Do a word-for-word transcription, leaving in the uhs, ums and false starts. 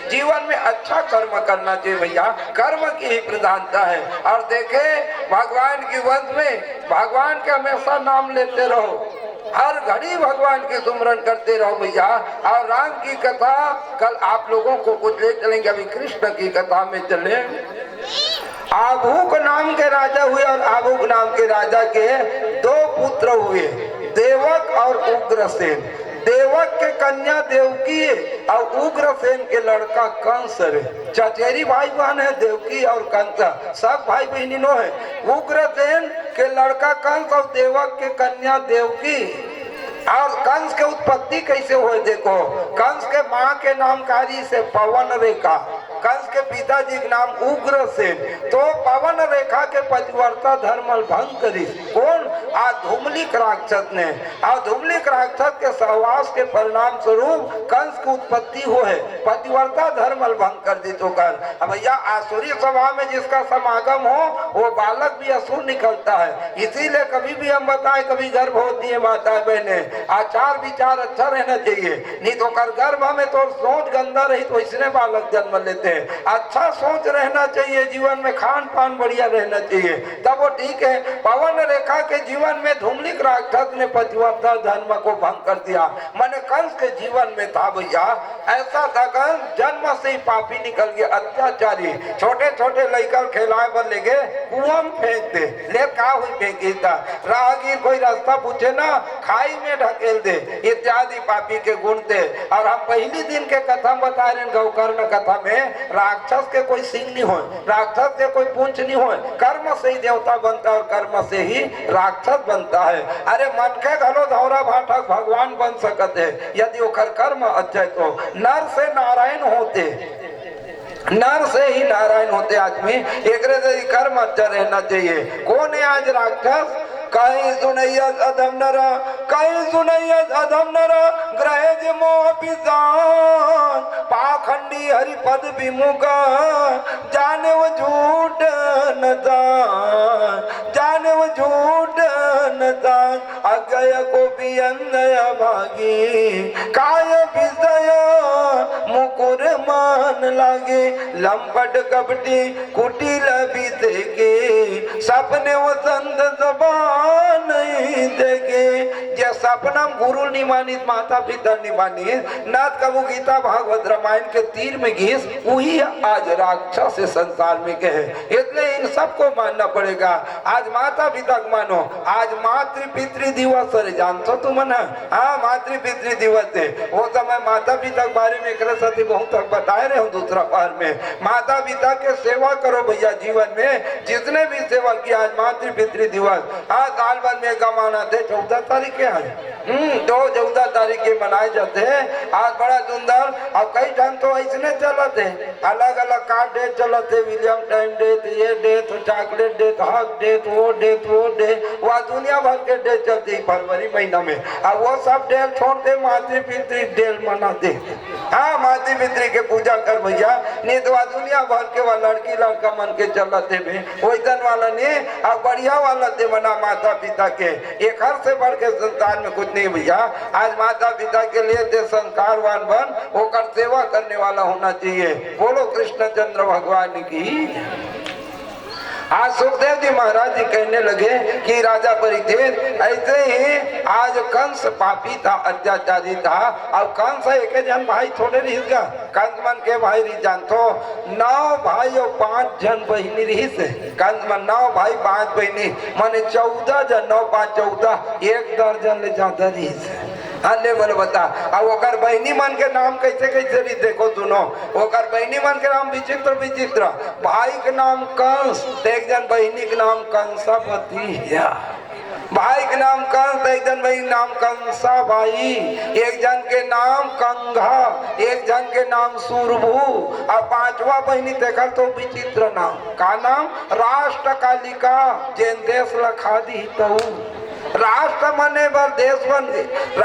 जीवन में अच्छा कर्म करना चाहिए भैया, कर्म की ही प्रधानता है। और देखे, भगवान की वंश में भगवान के हमेशा नाम लेते रहो, हर घड़ी भगवान के सुमरन करते रहो भैया। और राम की कथा कल आप लोगों को कुछ ले चलेंगे, अभी कृष्ण की कथा में चले। आभूक नाम के राजा हुए और आभूक नाम के राजा के दो पुत्र हुए, देवक और उग्रसेन। देवक के कन्या देवकी और उग्रसेन के लड़का कंस रे। चचेरी भाई बहन है देवकी और कंस, सब भाई बहनी नो है। उग्रसेन के लड़का कंस और देवक के कन्या देवकी। और कंस के उत्पत्ति कैसे हुए देखो, कंस के माँ के नाम का रहिसे पवन रेखा, कंस के पिताजी के नाम उग्रसेन। तो पवन रेखा के पतिव्रता धर्म ल भंग करिस। कौन? आ धुमलिक राक्षस ने। आ धुमलिक राक्षस के सहवास के परिणाम स्वरूप कंस की उत्पत्ति हुए, पतिव्रता धर्म ल भंग कर दी तो कर। अब भैया, आसुरी सभा में जिसका समागम हो, वो बालक भी असुर निकलता है। इसीलिए कभी भी हम बताएं, कभी गर्भवती है माता बहने, आचार विचार अच्छा रहना चाहिए, नहीं तो कर गर्भ में तो सोच गंदा रही तो इसने बालक जन्म लेते हैं। अच्छा सोच रहना चाहिए, जीवन में खान पान बढ़िया रहना चाहिए, तब वो ठीक है। पवन रेखा के जीवन में धुमलिक राक्षस ने पतिव्रता धर्म को भंग कर दिया, माने कंस के जीवन में था भैया। ऐसा था कंस, जन्म से ही पापी निकल गया, अत्याचारी। छोटे छोटे लइका ल खेलाए बर लेगे कुआं में फेंक दे, ले का हुई फेंकी था। राहगीर कोई रास्ता पूछे ना, खाई में ढकेल दे, इत्यादि पापी के गुण थे। और हम पहली दिन के कथा में बता रहे हैं, गौकर्ण कथा में, राक्षस के कोई सिंग नहीं होय, राक्षस के कोई पूंछ नहीं होय, कर्म से ही देवता बनता है और कर्म से ही राक्षस बनता है। अरे, मनखे घलो धौरा भाठक भगवान बन सकत है, यदि ओकर कर्म अच्छा है तो। नर से नारायण होते, नर से ही नारायण होते आदमी, एकरे से ही कर्म अच्छा रहना चाहिए। कौन है आज राक्षस? कहीं सुनैया अधम नर, कहीं सुनैया अधम नर, ग्रहे जे मोह पिशाच, पाखंडी हरिपद विमुख, जाने वो झूठ न जान, जाने वो झूठ न जान, अगय को भी अन्य भागी, काय विषय मुकुर मान लागे, लंपट कपटी कुटिल भी देखे, सपने वो संत सभा नहीं देखे। जे सपना में गुरु नहीं मानिस, माता पिता नहीं मानिस, ना कबू गीता भागवत रामायण के तीर में गीस, वही आज राक्षस इस संसार में कहे। इसलिए इन सबको मानना पड़ेगा। आज माता पिता को मानो, आज मातृ पितृ दिवस है, जानथो तुमन? हाँ, मातृ पितृ दिवस है। वो समय माता पिता के बारे में एकरे साथी बहुत तक बताए रहे हो दूसरा पहर में। माता पिता के सेवा करो भैया जीवन में, जिसने भी सेवा किया, आज मातृ पितृ दिवस। हाँ, साल भर में एक गमाना थे, चौदह तारीख के आज। हम्म, तो चौदह तारीख के मनाए जाते हैं। आज बड़ा सुंदर, और कई ठन तो ऐसने चलत है, अलग-अलग का day चलत है, Valentine day, ये day, तो chocolate day, तो hug day, तो वो day, तो वो day, वो दुनिया भर के day चलते हैं फरवरी महीना में। अब वो सब day छोड़ दे, मातृ पितृ day मना दे। हाँ, मातृ पितृ के पूजा कर भैया, नहीं तो वो दुनिया भर के वो लड़की लड़का मन के चलत है बे, वैसन वाला नहीं, अब बढ़िया वाला दे मना माता पिता के। एक हर से बढ़ के संसार में कुछ नहीं भैया। आज माता पिता के लिए ते संस्कारवान बन, ओकर सेवा करने वाला होना चाहिए। बोलो कृष्णचंद्र भगवान की। आज सुखदेव जी महाराज जी कहने लगे कि राजा परीक्षित, ऐसे ही आज कंस पापी था, अत्याचारी था। अब कंस एक जन भाई थोड़े रहिस गा, कंस मन के भाई रहिस जानथो, नौ भाई और पांच झन बहिनी रहिस। कंस मन नौ भाई पांच बहिनी, माने चौदह जन, नौ पांच चौदह, एक दर्जन ले ज्यादा रहिस। हाँ, ले बोले बता, अब ओकर बहिनी मन के नाम कैसे कैसे रहिस, देखो सुनो। ओकर बहिनी मन के नाम विचित्र विचित्र, भाई के नाम कंस, तो एक जन बहिनी के नाम कंसावती है। भाई के नाम कंस, एक जन भाई नाम कंसा भाई, एक जन के नाम कंघा, एक जन के नाम सुरभू, और पांचवा बहिनी तेकर तो विचित्र नाम। का नाम? राष्ट्र कालिका, जेन देश ला खा दी तऊ। राष्ट्र बने बर देश बन गे,